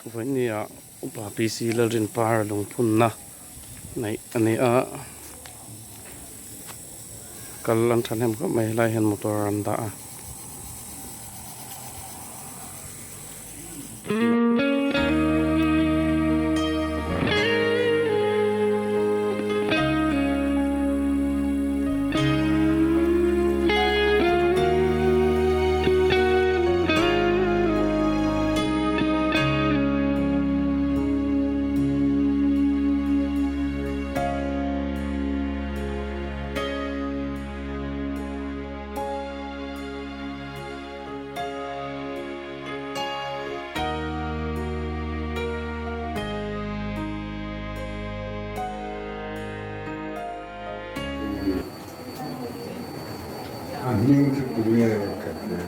Vawinia Upa PC Lalrinpara lungphunna neih a ni a, kal an thahnem khawp mai helai hian motor an dah a. A hming chu tunge ka ti a,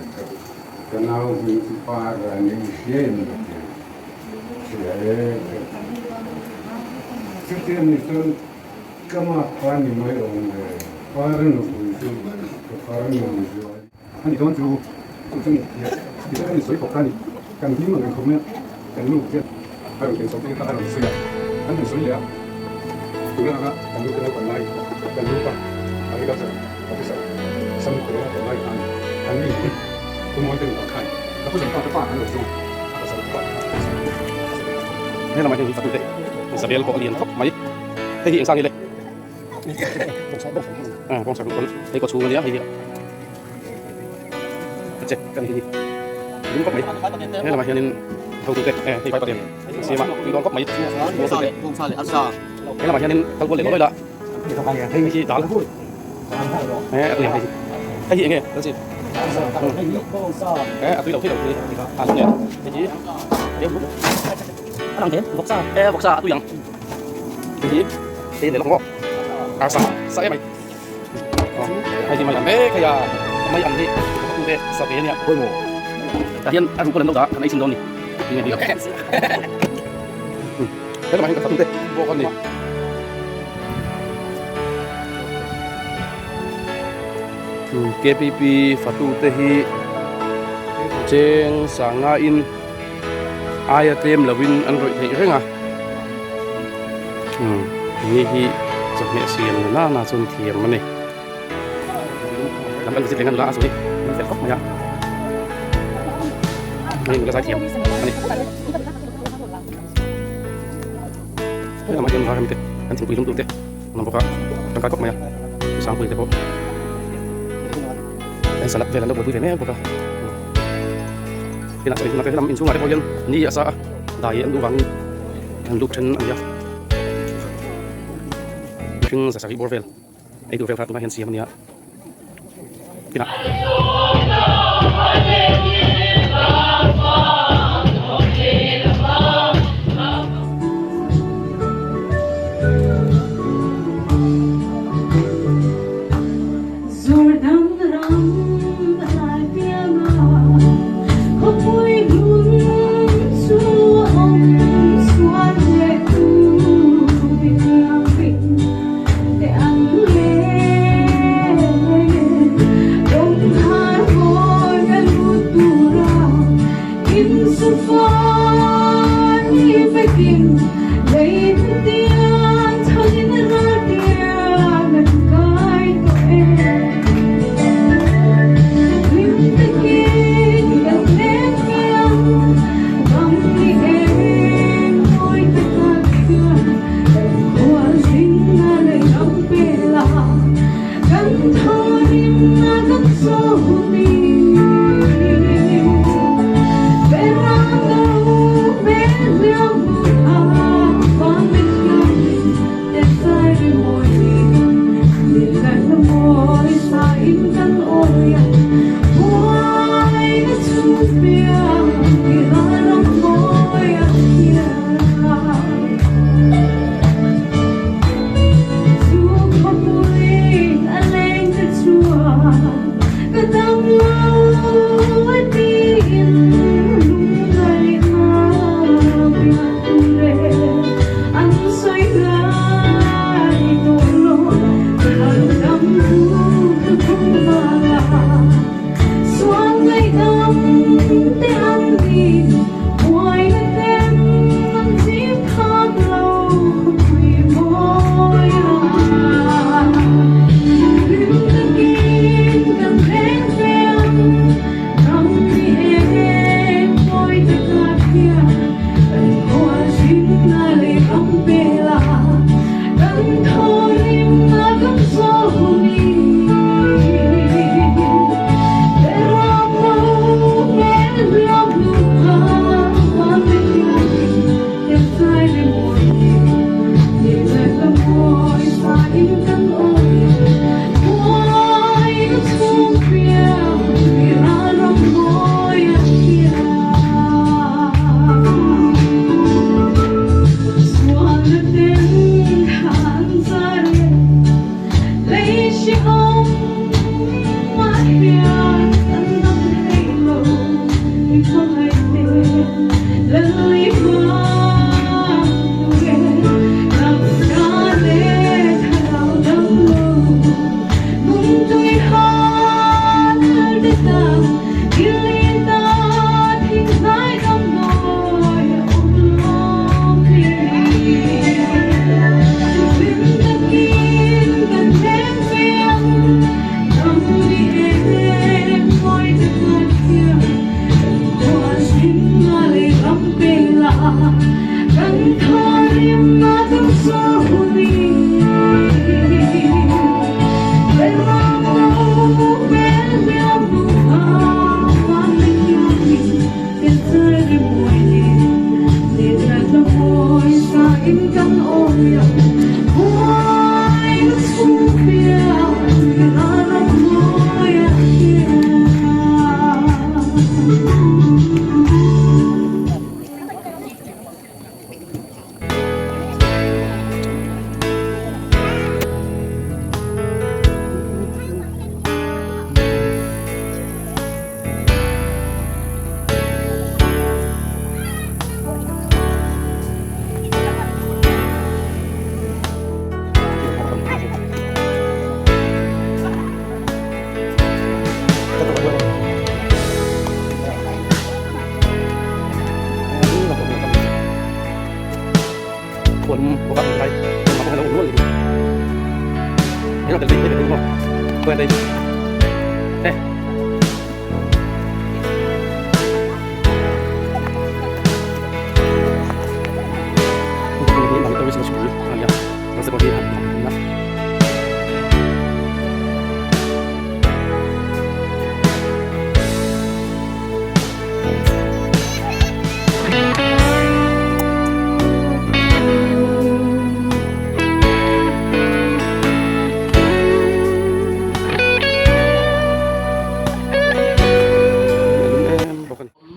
ka nau hming chu Para a ni, i hria em ka ti a, hria e ka ti. Chuti a ni chuan ka mah pa ni mai awm ve, Para nupui chu ka farnu ni chu a. A ni dawn chu chu chu ni tia ti tak a ni sawi khawp kha a ni. Kan hlim ang reng khawp mai a, kan nu hian a rawn thlen chho te kha a rawn sawi a, an han sawi leh a, tuna anga kan nu te naupan lai, kan nu pa agriculture officer sam khawlawng a kawm lai khan an mi hi Pu Mawite nupa khan ka pu Zampa ka pa an lo zawng a pasal ka pa kha a sawi a sawi a. He lamah hian hi fatute Isabel pawh a lian khawp mai, hei hi eng sang hi le? Bawngsa ruh hei kaw chhung ania hei hi a che ka ni hi lum khawp mai he lamah hianin hotute hei vai paten a siam a tui dawn khawp mai he lamah hianin kal kual leh lawi la hei hi dal he a tui ang hei hi hei hi enge dal chi a tui lo thei lo a lum nen hei hi a lang hle vawksa e vawksa a tui ang hei hi hei leh lawk maw arsa sa em ai hei hi mai ang mek hei a mai ang hi tu te sa ve ania tah hian a ruh pawh an lo dah kan ei chhin dawn ni tinge hi he lamah hian ka fatu te bawk a ni KPP fatu te hi cheng sanga in aia tlem lovin an rawih theih reng a umm ni hi chawhmeh siam na nana chuan thiam a ni lam kan visit leh ngan la a sawi an fel khawp mai a hei nula zai thiam a ni he lamah hian ralrem te kan thingpui lum tur te an awm bawk a tangkai khawp mai a sangpui te pawh an salad vel an lo buaipui ve mek bawk a. Inah chuan helam inchhungah te pawh hian ni a sa a, dai an duh vangin an lut then a ni a. Mihring za sarih bawr vel ei tur vel kha tunah hian siam a ni a. Inah.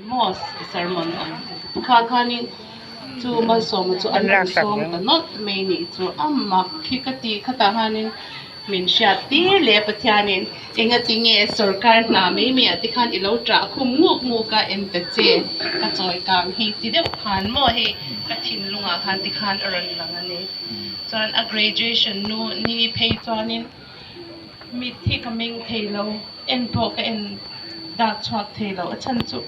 Mosque sermon awm kha khanin chu malsawma chu an rawn sawm ta nawlh mai nih chu a mak hi ka ti khatah khanin min hriat tir leh Pathianin engati nge sorkar hna mai mai ah te khan i lo ṭah khum nguk nguk a en ta che ka chawi kang hi ti deuh khan maw hei ka thinlungah khan tikhan a rawn lang a ni chuan a graduation nu ni phei chuanin mit hi ka meng thei lo. En pawh ka en dak chhuak thei lo a chhan chu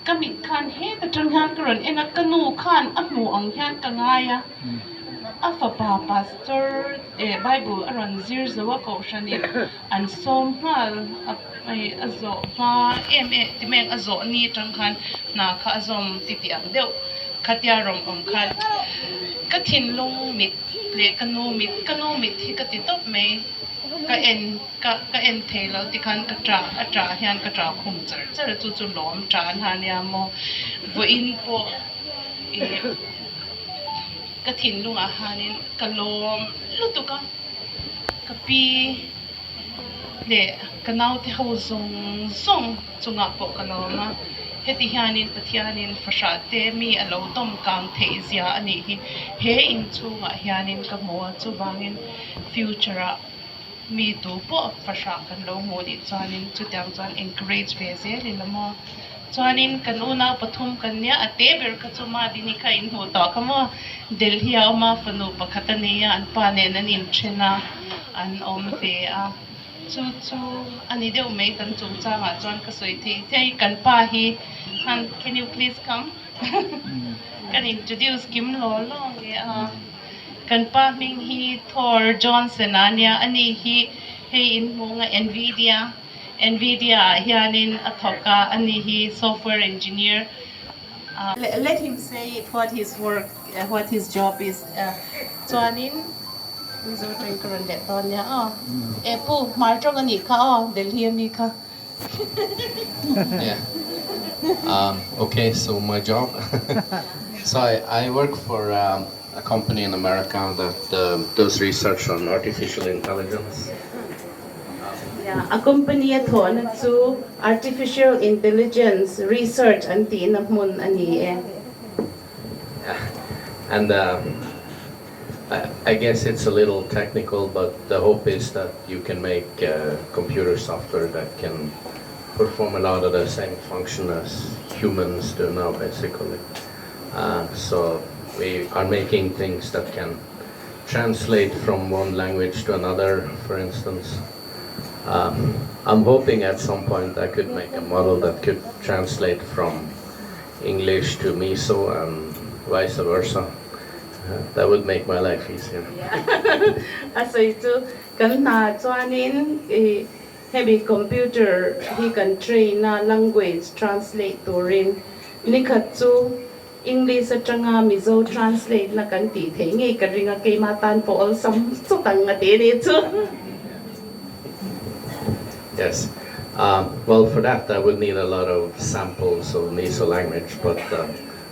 ka mit khan heta tang hian ka rawn en a ka nu khan a hmuh ang hian ka ngai a a fapa pastor eh bible a rawn zir zo a kohhran in an sawm nghal a a zawh hma em em ti mai ang a zawh ni atang khan hna kha a zawm ti tih ang deuh khatia rawn awm khan ka thinlung mit leh ka nu mit ka nu mit hi ka ti tawp mai. Ka en ka ka en thei lo tikhan ka ṭah a ṭah hian ka ṭah khum char char a chu chu lawm ṭah an ha nia maw vawiin pawh ih ka thinlungah hianin ka lawm lutuk a ka pi leh ka naute ho zawng zawng chungah pawh ka lawm a heti hianin Pathianin fahrah te mi a lo dawm kang theih zia a nih hi he inchhungah hianin ka hmu a chuvangin. Future ah mi tu pawh fahrah kan lo hmuh nih chuanin chutiang chuan encourage ve zel ila maw. Chuanin kan unau pathum kan nia a te ber kha chu Madini kha in hmuh tawh kha maw. Delhi a awm a fanu pakhat a nei a an pa nen an inthen a an awm ve a chu chu a ni deuh mai kan chungchangah chuan ka sawi thei thei kan pa hi han can you please come kan introduce kim law law nge a. Kan pa hming hi Thor Johnson a nia, ani hi hei in hmuh anga Nvidia, Nvidia ah hianin a thawk a, ani hi software engineer a. Let him say it what his work, what his job is chuanin Mizo tawng ka rawn leh dawn nia aw. E pu Hmar tawng a nih kha aw Delhi ami kha. Yeah. Um, okay, so my job. so I, I work for um, a company in America that um, does research on artificial intelligence. Yeah, a company a thawhna chu artificial intelligence research an tihna hmun a ni e. Yeah. And uh, I, I guess it's a little technical, but the hope is that you can make uh, computer software that can perform a lot of the same function as humans do now, basically. Uh, so we are making things that can translate from one language to another, for instance. Um, I'm hoping at some point I could make a model that could translate from English to Mizo and vice versa. That would make my life easier. A sawi chu kan hna chuanin i hemi computer hi kan train a language translate turin nikhat chu. English atanga Mizo translate na kan tih theih ngei ka ring a, keimah tan pawh awlsam chawt ang a ti a nih chu. Yes. Well, for that I would need a lot of samples of Mizo language, but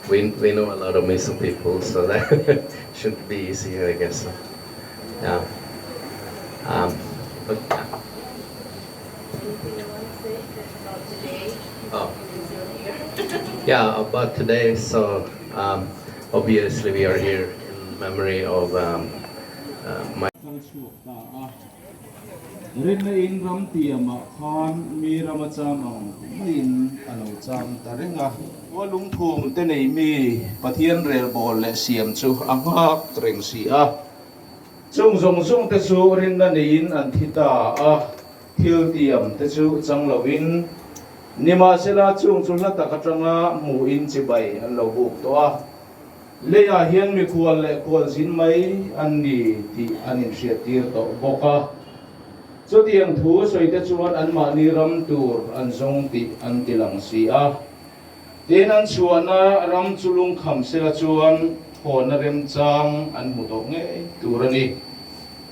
we we know a lot of Mizo people, so that should be easier, I guess. Yeah. Um, but yeah. Anything you want to say about today? Oh. Yeah, about today, so um, obviously we are here in memory of um, my Kal chhuak ta a. Rinna in ram tiamah khan mi rama cham ang maiin a lo cham ta reng a. Khua lungphum te nei mi Pathian relbawl leh siam chu a nghak reng si a. Chung zawng zawng te chu rinna neiin an thi ta a, thil tiam te chu chang loin nimahsela chung chu hla tak atanga hmuhin chibai an lo buk tawh a. Leiah hian mikhual leh khualzin mai an ni tih an inhriattir tawh bawk a. Chutiang thu sawite chuan anmahni ram tur an zawng tih an ti lang si a. Tin, an chhuahna ram chu lungkham sela chuan hawnna remchang an hmu tawh ngei tur a ni.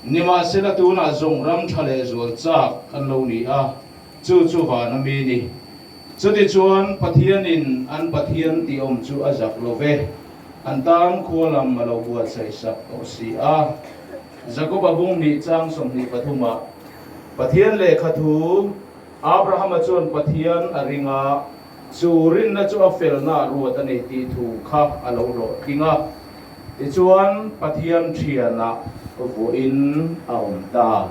Nimahsela tunah zawng ram tha leh zual chak an lo ni a, chu chu van a mi ni. Chutichuan, Pathianin an Pathian tih awm chu a zak lo ve, an tan khua lam a lo buatsaih sak tawh si a. Jakoba bung hnih chang 23 ah, Pathian lehkha thu, Abrahama chuan Pathian a ring a, chu rinna chu a felna a ruat a ni tih thu kha a lo hlawhtling a. Tichuan, Pathian thianah vuahin a awm ta.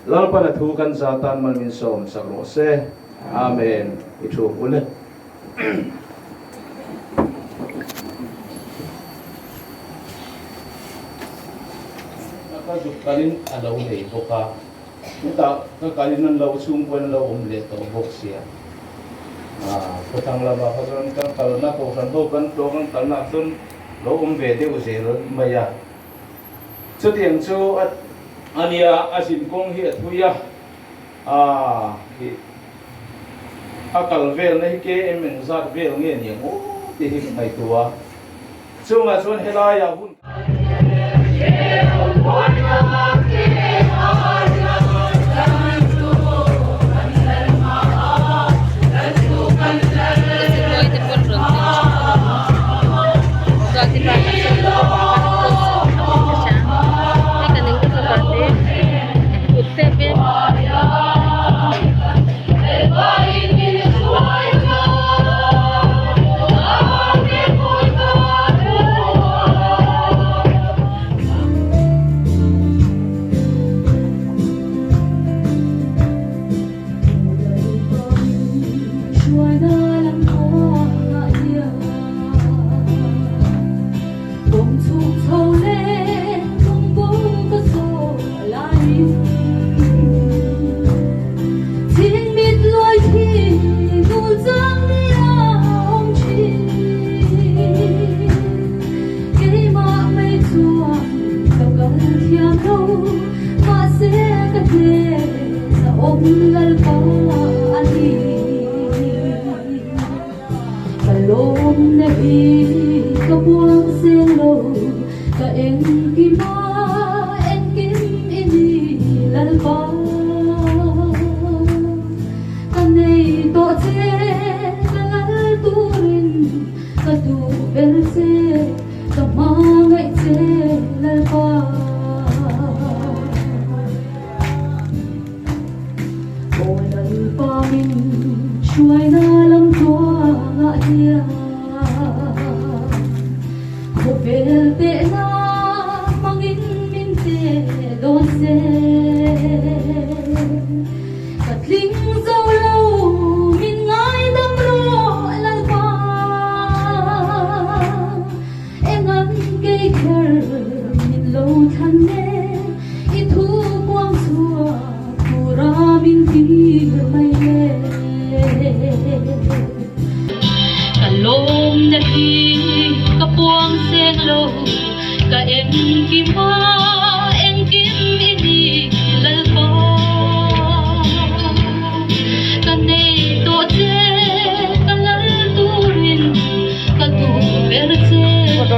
Lalpan a thu kan za tan mal min sawm sak rawh se. Amen. I thu hmul e. Ka zuk kalin a lo nei bawk a, chutah ka kalin an lo chhungkuan an lo awm leh tawh bawk sia. Khawthlang lamah kha chuan kan kalna kohhran ho kan tlawng kan kalna ah chuan lo awm ve deuh zel mai a. Chutiang chu a nia, a zin kawng hi a thui a, aa hi a kal velna hi KM engzat vel nge ni ang aw tih hi ka ngaihtuah a, chungah chuan helaiah hun.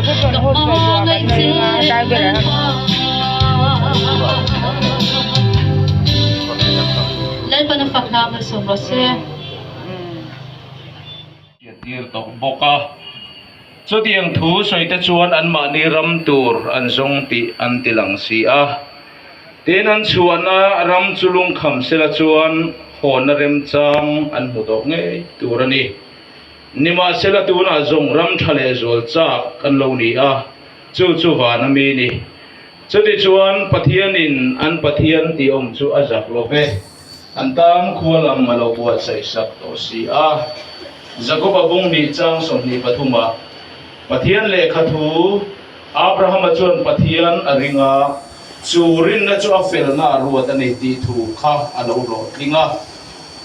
Ka hmangaih che Lalpa. Lalpan a fak hna malsawm rawh se. Hriattir tawh bawk a. Chutiang thu sawite chuan anmahni ram tur an zawng tih an ti lang si a. Tin, an chhuahna ram chu lungkham sela chuan hawnna remchang an hmu tawh ngei tur a ni. Nimahsela tunah zawng ram tha leh zual chak an lo ni a, chu chu van a mi ni. Chutichuan Pathianin an Pathian tih awm chu a zak lo ve. An tan khua lam a lo buatsaih sak tawh si a. Jakoba bung nih chang 23 ah Pathian lehkha thu Abrahama chuan Pathian a ring a, chu rinna chu a felna a ruat a ni tih thu kha a lo hlawhtling a.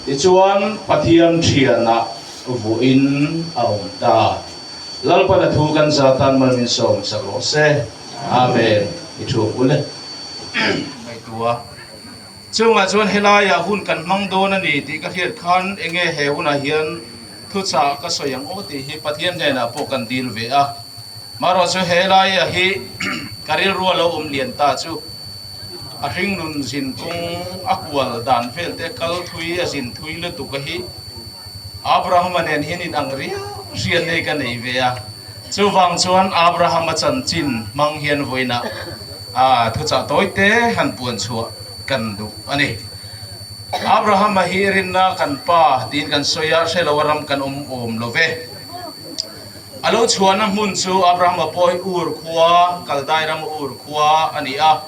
Tichuan Pathian thianah vuahin a awm ta. Lalpan a thu kan za tan mal min sawm sak rawh se. Amen. I thu bul e. Ngaihtuah. Chungah chuan helaiah hun kan hmang dawn a ni tih ka hriat khan enge he hunah hian thuchah ka sawi ang aw tih hi Pathian hnenah pawh kan dil ve a. Marawh chu helaiah hi ka rilru a lo awm lian ta chu a hringnun zin kawng a kual dan vel te kal thui a zin thui lutuk a hi Abrahama nen hian in ang riau hriat nei ka nei ve a. Chuvang chuan Abrahama chanchin hmang hian vawiinah thuchah tawi te han puan chhuah kan duh a ni. Abrahama hi rinna kan pa tiin kan sawi a, hre lo a ram kan awm awm lo ve. A lo chhuahna hmun chu Abrahama pawh hi Ur khua, Kaldai rama Ur khua a ni a.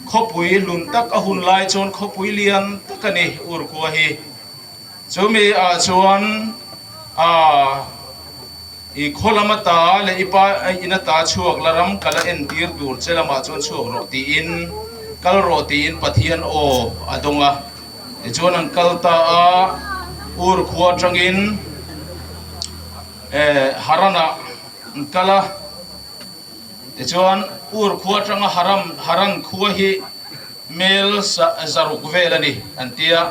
Khawpui hlun tak a hun lai chuan khawpui lian tak a ni Ur khua hi. Chumi ah chuan a i khaw lam ata leh i pa in ata chhuak la ram kal a entir tur che lamah chuan chhuak rawh tiin kal rawh tiin Pathian aw a dawng a. Tichuan an kal ta a, Ur khua atangin Haran-ah an kal a. Tichuan Ur khua atanga Haram Haran khua hi Mel 600 vel a ni an ti a.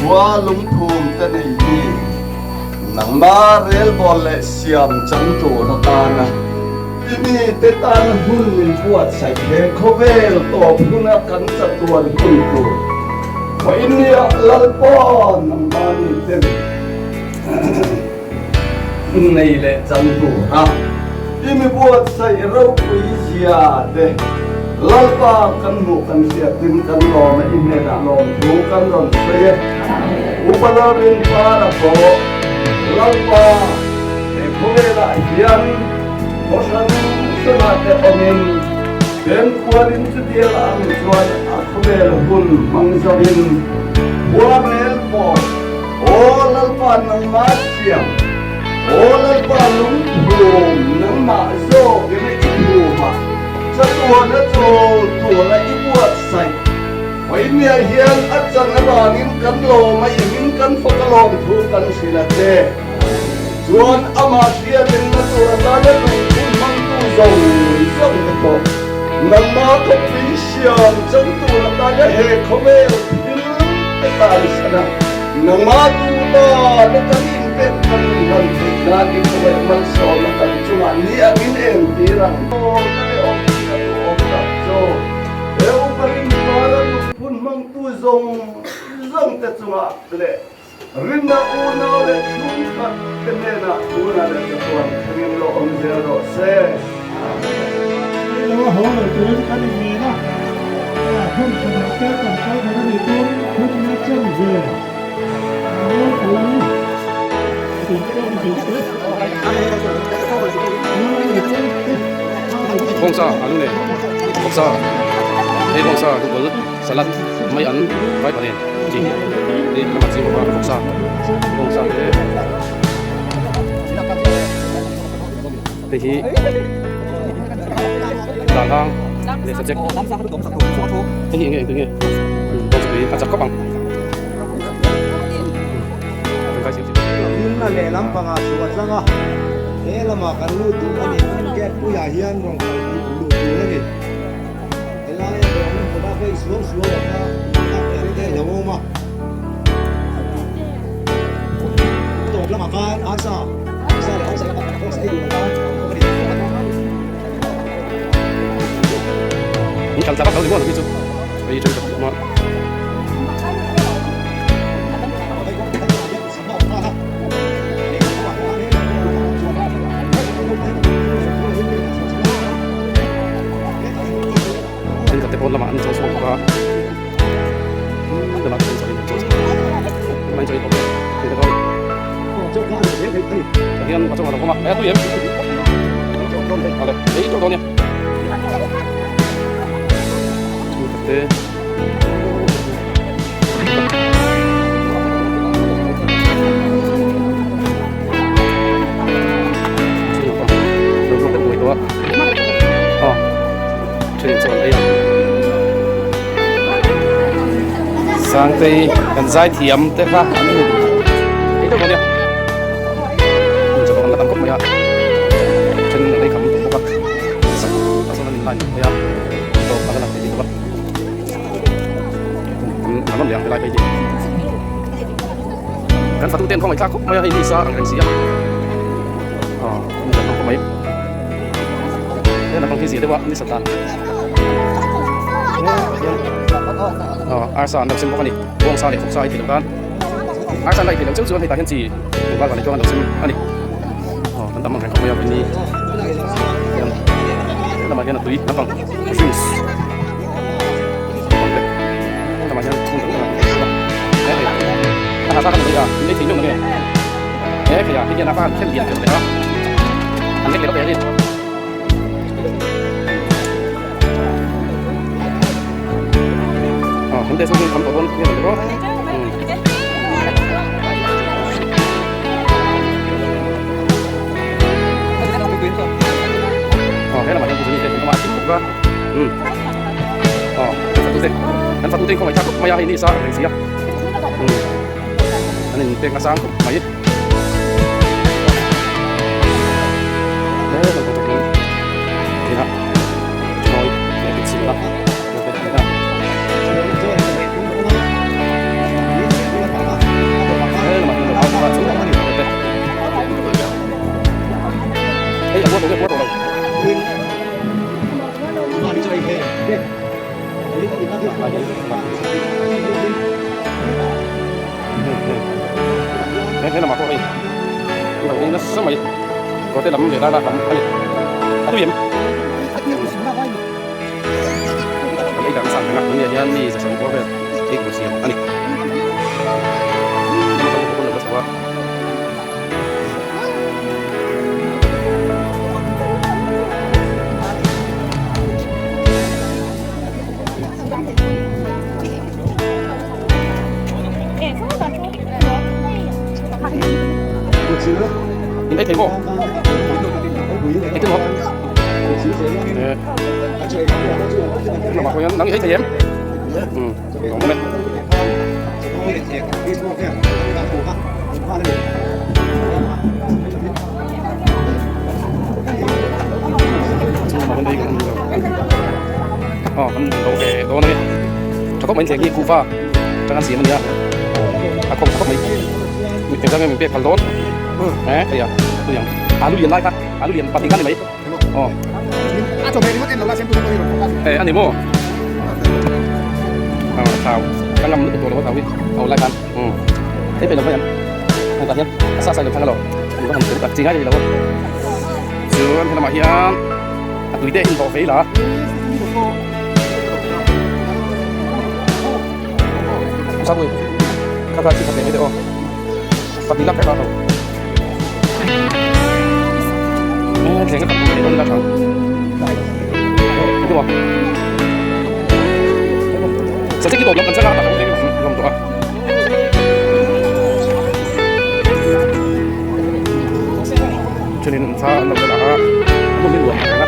Khua lungphum te nei mi nangma relbawl leh siam chang tur atana i mite tan hun min buatsaih he khawvel tawp huna kan chatuan hun tur Vawinia Lalpa nangma ni ten hun nei leh chang tura i mi buatsaih ropui zia te Lalpa kan hmuh kan hriatin kan lawm a, i hnenah lawmthu kan rawn sawi e. Upa Lalrin Para pawh Lalpa he khawvelah hian khaw hrang hrangah te awmin Pemkualin chutiang ang chuan a khawvel hun hmang zoin khua rel pawh Aw Lalpa nangmah siam, Aw Lalpa lungphum nangmah zawk ina i phum a, chatuana chawl tura i buatsaih. Vawinia hian a chan avangin kan lawm a, i hming kan fak a lawm thu kan hrilh a che. Chuan amah hriatengna tur atana lungphum hmangtu zawng zawng te pawh nangmah khawpui siam chang tur atana he khawvel thil te tan sana. Nangmah duhta na kan inpek kan inhlan theih nan i khawih malsawmna kan chungah ni angin entir ang. Aw ka leh awm hi ka duhawm tak chu. He upa rinpara lungphun hmangtu zawng zawng te chungah leh rinna unau leh chhungkhat te hnenah tunah leh chatuan thlengin lo awm zel rawh se. Hei lo a haw lo turin kan inmen a, hmun khatah te kan kal khat a nih pawn hun a chen ve a ropui Bawngsa alu leh vawksa hei bawngsa dubul salad mai an vai pahnih chi hei lamah chi bawk a vawksa bawngsa te Hei hi dan hang leh subject hei hi enge engtin nge bawngsa tui a chak khawp ang Himna lehlam pangah chhuah tlang a, he lamah kan lut duh a ni. Gate puiah hian rawn kal luh tur a ni. Helaia dawrna hmunah vei suau suau a kha a per te a lo awm a. Tawp lamah khan arsa, arsa leh arsa arsa ei duh khan an awm a ni. In kal tlak a kal ni maw hi chu ei tha tha ma. Thenkhat te pawn lamah an chaw chhuak bawk a lamah te chuan an chaw chhuak an chaw chhuak hian a chungah a lo awm a a tui em ale ei tawh dawn nia thenkhat te Sangtei kan zai thiam te kha an ni ei deuh dawn nia an la tam khawp mai a then an ei kham tawh bawk a sak a sawn an inline mai a tawp a la lang thei bik lo va. An rawn liam helai phei hi kan fatu ten khawngaih thlak khawp mai a hei ni sa ang reng si a aw ni sa khawp mai he naupang hi zia deuh a ni sa tan aw arsa an lo sem bawk a ni bawngsa leh vawksa a inthei loh tan arsa an la inthei loh cheu chuan hei tah hian chi val van chuan an lo sem a ni aw kan tam ang reng khawp mai a ni hian lamah hian a tui naupang drinks Aw kan fatu te kan fatu te khawngaih thlak khawp mai a hei ni sa reng si a an in pek nasa ang khawp mai He he lamah pawh hei lo ei nasa mai kawrte lam leh darlak lam a ni a tui em kan ei dan sang reng a tunah hian mi zasawm bawr vel ei tur siam a ni. In ei thei maw? Ei thei maw? Lamah pawh hian nang i ei thei em? Awm awm e. Aw kan lo ve dawn a ni tha khawp mai thleng hi kuhva atanga siam a ni a a khawm tha khawp mai mi engzah nge min pek phal dawn eh hei a tui ang alu lian lai kha alu lian pahnih kha ni mai aw eh a ni maw aw thau ka ngam lutuk tawh lo a thau hi aw lai khan umm hei pe lo mai ang heng tah hian a sa sai lo thang a lo mi va han fel tak chi ngai a ni lo a chuan helamah hian a tui te a inbawh vei la Sawi kha kha chi khat leh mai teh aw pahnih lak kha lo thleng a tak mai la thang đúng không sẽ cái tổ lắm sẽ là tak lam tawh a thenin an thla an lo la a hmun hi nuam ang a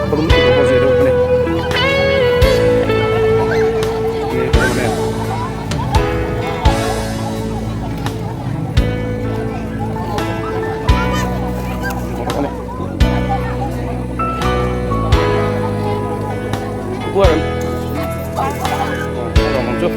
hmun hi nuam zia deuh a ni. Kuar em. Ờ, lòng chu.